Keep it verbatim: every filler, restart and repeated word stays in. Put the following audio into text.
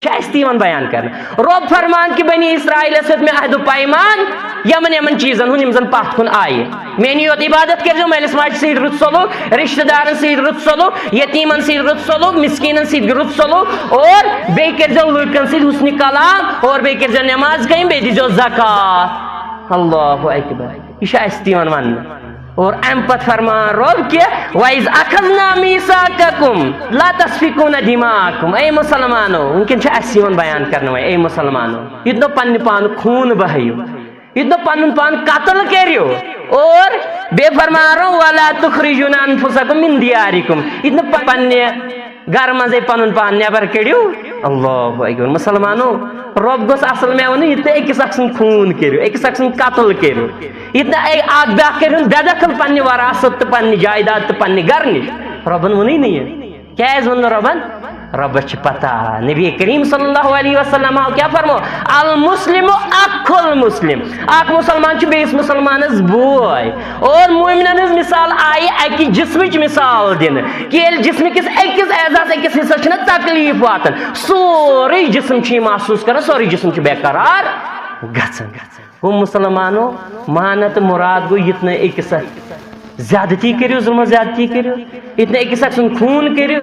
چھِ اَسہِ تہِ یِوان بیان کرنہٕ۔ رۄب فرمان کہِ بنی اسرائیلس ہیوٚت مےٚ عہد و پیمان یِمن یِمن چیٖزن ہُنٛد یِم زن پتھ کُن آیہِ۔ میٛٲنی یوت عبادت کٔرۍزیو، مٲلِس ماجہِ سۭتۍ رُت سلوک، رشتہٕ دارن سۭتۍ رُت سلوک، یتیٖمن سۭتۍ رُت سلوک، مسکیٖنن سۭتۍ رُت سلوک، اور بیٚیہِ کٔرۍزیو لُکن سۭتۍ حسنِ کلام، اور بیٚیہِ کٔرۍزیو نٮ۪ماز قٲیِم، بیٚیہِ دیٖزیو زکوٰۃ۔ اللہ اکبر۔ یہِ چھُ اَسہِ تہِ یِوان وننہٕ۔ اور اَمہِ پتہٕ فرمان رۄب کہِ، "وَإِذْ أَخَذْنَا مِيثَاقَكُمْ لَا تَسْفِكُونَ دِمَاءَكُمْ"۔ اے مُسلمانو، وٕنکٮ۪ن چھُ اَسہِ یِوان بیان کرنہٕ وۄنۍ، اے مُسلمانو، یہِ نہٕ پننہِ پانُک خوٗن بہٲیِو، یہِ نہٕ پنُن پان قتل کٔرِو، اور بیٚیہِ فرمان رۄب، "وَلَا تُخْرِجُونَ أَنفُسَكُمْ مِنْ دِيَارِكُمْ"، یہِ نہٕ پننہِ گرٕ منٛزے پنُن پان نٮ۪بر کٔڑِو۔ اللہ اکبر۔ مُسلمانو، رۄب گوٚژھ اصل مےٚ ونُن، یہِ تہِ أکِس اکھ سُنٛد خوٗن کٔرِو، أکِس اکھ سُنٛد قتل کٔرِو، یہِ تہِ نہٕ اے-، اکھ بیٛاکھ کٔرِو بے دخل پننہِ وراثت تہٕ پننہِ جایداد تہٕ پننہِ گرٕ نِش۔ رۄبن ووٚنُے نہٕ یہِ۔ کیٛازِ ووٚن نہٕ رۄبن؟ رۄبس چھِ پتہ، نبی کریم صلی اللہ علیہ وسلم آو کیٛاہ فرمو؟ "المسلم اخو المسلم"، اکھ مُسلمان چھُ بیٚیِس مُسلمانس بوے۔ اور مومنن ہٕنٛز مثال آیہِ اکہِ جسمٕچ مثال دِنہٕ، کہِ ییٚلہِ جسمہٕ کِس أکِس اعضاہس، أکِس حصس چھُنہ تکلیف واتان، سورُے جسم چھُ یہِ محسوس کران، سورُے جسم چھُ بے قرار گژھان۔ گوٚو مُسلمانو، معنی تہٕ مُراد گوٚو یہِ تہِ نہٕ أکِس اکھ زیادتی کٔرِو، ظلم و زیادتی کٔرِو، یہِ تہِ نہٕ أکِس اکھ سُنٛد خوٗن کٔرِو،